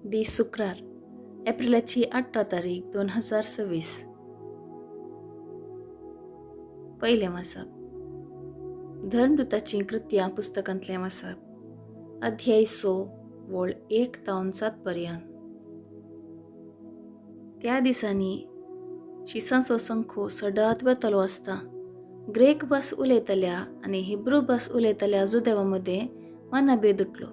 दीस शुक्रार, एप्रिलाची 18 तारीख 2026. पयलें वाचप धर्मदूताचीं कृत्यां पुस्तकांतलें वाचप, अध्याय 6 वळ 1 तावन 7 पर्यंत. त्या दिसांनी शिसांचो संखो सदांच वेतलो आसता ग्रेक भास उलयतल्या आनी हिब्रू भास उलयतल्या जुदेवा मदें मनाभेद उठलो.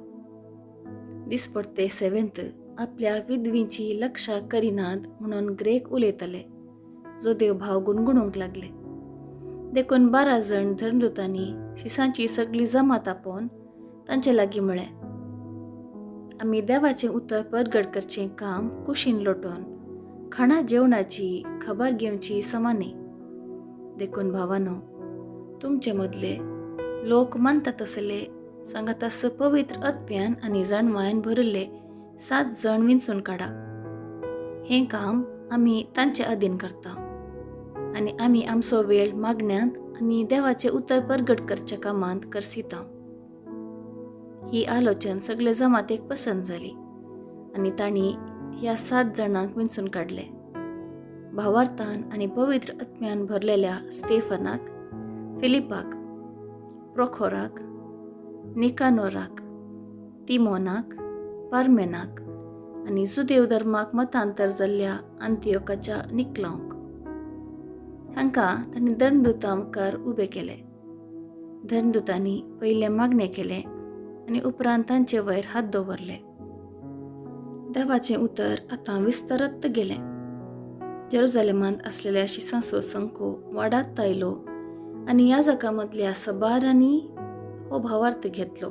दिसपडते सेवेंत आपल्या विधवींची लक्षां करिनात म्हणून ग्रेक उलयताले जोदेव भाव गुणगुणूंक लागले. देखून 12 जाण धर्मदूतांनी शिसांची सगळी जमात आपोवन तांचे लागीं म्हळें, आमी देवाचें उतर परगट करचें काम कुशीन लोटोवन खाणा जेवणाची खबर घेवची समा न्ही. देखून भावानो, तुमचे मदले लोक मानतात तसले सांगातास पवित्र आत्म्यान आनी जाणवायन भरिल्ले 7 जण विंचून काडा. हें काम आमी तांचे अधीन करता आनी आमी आमचो वेळ मागण्यांत आनी देवाचें उतर परगट करच्या कामांत करसिता. ही आलोचन सगळे जमातेक पसंत जाली आनी तांणी ह्या 7 जाणांक विंचून काडले. भावार्थान आनी पवित्र आत्म्यान भरलेल्या स्टेफनाक, फिलिपाक, प्रोखोराक, निकानोराक, तिमोनाक, पार्मेनाक आनी सुदेव धर्माक मतांतर जाल्ल्या अंतियोकाच्या निकलावंक. हांकां तांणी धर्मदूतां मुखार उबे केले. धर्मदूतांनी पयलें मागणें केलें आनी उपरांत तांचे वयर हात दवरले. देवाचें उतर आतां विस्तारत गेलें. जेरुजालेमांत आसलेल्या शिसांचो संको वाडात आयलो आनी ह्या जाका मदल्या सबारांनी हो भावार्थ घेतलो.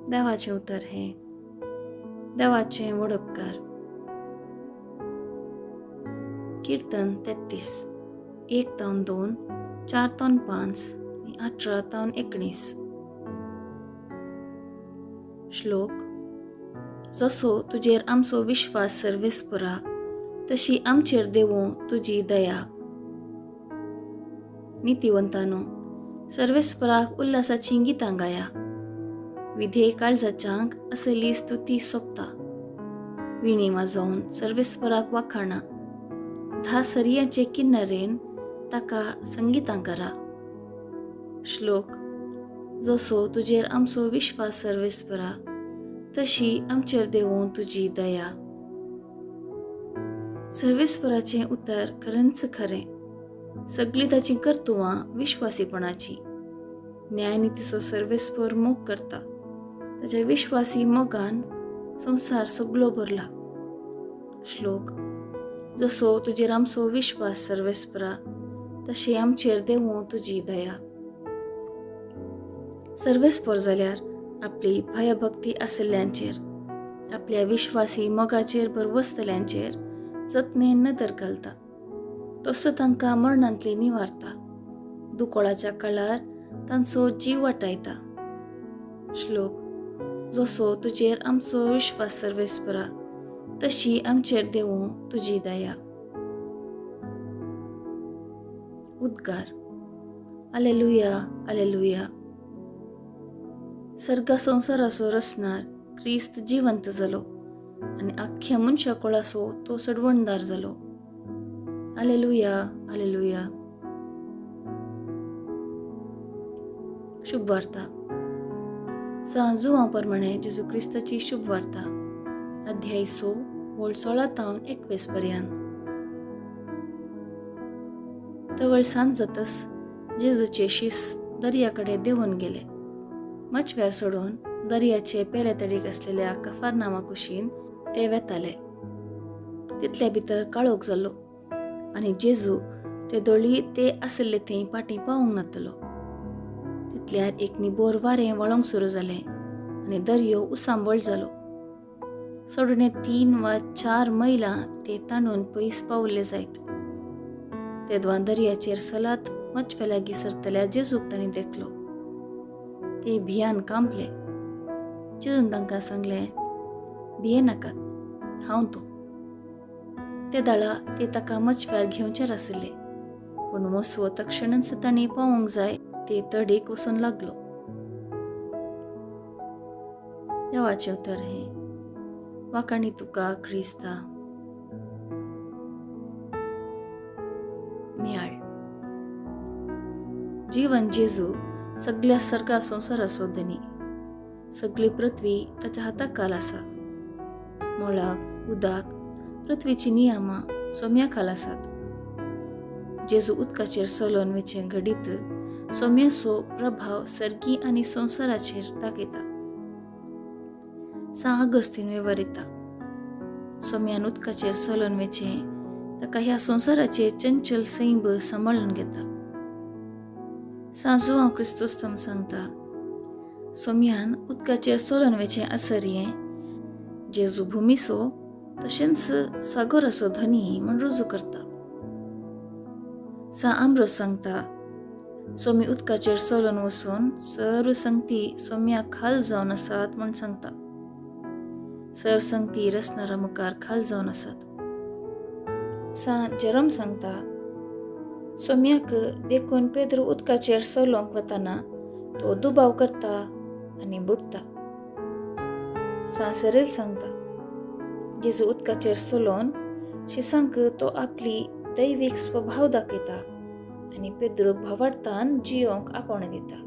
देवाचें उतर हें देवाचें वडपकार. कीर्तन 33, 1 तावन 2, 4 तावन 5 आनी 18 तावन 19. श्लोक. जसो तुजेर आमचो विश्वास सर्वेस्परा, तशी आमचेर देवूं तुजी दया. नितिवंतानो, सर्वेस्पराक उल्हासाचीं गितां गाया. विधेय काळजाच्यांक असली स्तुती सोबता. विणी वाजोवन सर्वेस्पराक वाखाणा. 10 सरयांचे किन्नरेन ताका संगितां करा. श्लोक. जसो तुजेर आमचो विश्वास सर्वेस्परा, तशी आमचेर देवूं तुजी दया. सर्वेस्पराचें उतर खरेंच खरें, सगळीं ताचीं कर्तुवां विश्वासीपणाची. न्यायनितीचो सर्वेस्पर मोग करता, ताच्या विश्वासी मोगान संवसार सगलो भरला. श्लोक. जसो तुजेर आमचो विश्वास सर्वेस्परा, तशी आमचेर देवूं तुजी दया. सर्वेस्पर जाल्यार आपली भयभक्ती आशिल्ल्यांचेर, आपल्या विश्वासी मोगाचेर भरवसतल्यांचेर जतनेन नदर घालता. तसो तांकां मरणांतली निवारता, दुकोळाच्या काळार तांचो जीव वाटायता. श्लोक. जसो तुजेर आमचो विश्वास सर्वेस्परा, तशी आमचेर देवूं तुजी दया. उद्गार. Alleluia, alleluia. सर्गा संवसाराचो रचणार क्रिस्त जिवंत जालो आनी आख्ख्या मनशा कोळाचो तो सडवणदार जालो. Alleluia, alleluia. शुभ वार्ता. सांत जुवां प्रमाणे जेजू क्रिस्ताची शुभ वार्ता, अध्याय 6 वळ 16 तावन 21 पर्यंत. तवळ सांज जातस जेजूचे शीस दर्या कडेन देंवून गेले. मचव्यार सोडून दर्याचे पेले तडीक आसलेल्या कफारनामा कुशीन ते वेताले. तितले भितर काळोख जालो आनी जेजू ते दोळी ते आशिल्ले थंय पाटी पावूंक नातलो. तितल्यार एक निबोर वारें वळोंक सुरू जालें आनी दर्यो उसांबळ जालो. सोडणे 3 वा 4 मैलां ते ताणून पयस पावल्ले जायत. तेदवां दर्याचेर सलात मचव्या लागीं सरतल्या जेजूक तांणी देखलो. ते भियान कांपले. जेजून तांकां सांगलें, भिये नाकात, हांव तो. ते दाळा ते ताका मचव्यार घेवचेर आशिल्ले, पूण मोसवो तक्षणच तांणी पावोवंक जाय ते तडीक वचून लागलो. देवाचें उतर हें. वाखाणी तुका क्रिस्ता. नियाळ. जीवन जेजू सगळ्या सर्गा संवसाराचो धनी. सगळी पृथ्वी ताच्या हाता खाल आसा. मळब, उदक, पृथ्वीची नियमां सोम्या खाल आसात. जेजू उदकाचेर चलोवन वचें घडीत सोम्याचो प्रभाव सर्गी आनी संवसाराचेर दाखयता. सां आगस्तीन विवरिता, सोम्यान उदकाचेर चलोवन वचें ताका ह्या संवसाराचे चंचल सैंब सांबाळून घेता. सां जुआंव क्रिस्तोस्तम सांगता, सोम्यान उदकाचेर चलोवन वचें आचर्यें जेजू भुमीचो तशेंच सागराचो धनी म्हूण रुजू करता. सां आंब्रोज सांगता, सोमी उदकाचेर चलोवन वचून सर्व संगती सोम्या खाल जावन आसात म्हूण सांगता. सर्व संगती रसनारा मुखार खाल जावन आसात. सां जेरोम सांगता, सोम्याक देखून पेद्रू उदकाचेर चलोवंक वतना तो दुबाव करता आनी बुडटा. सां सेरेल सांगता, जेजू उदकाचेर चलोवन शिसांक तो आपली दैवीक स्वभाव दाखयता आनी पेद्रूक भावार्थान जियोंक आपोवणें दिता.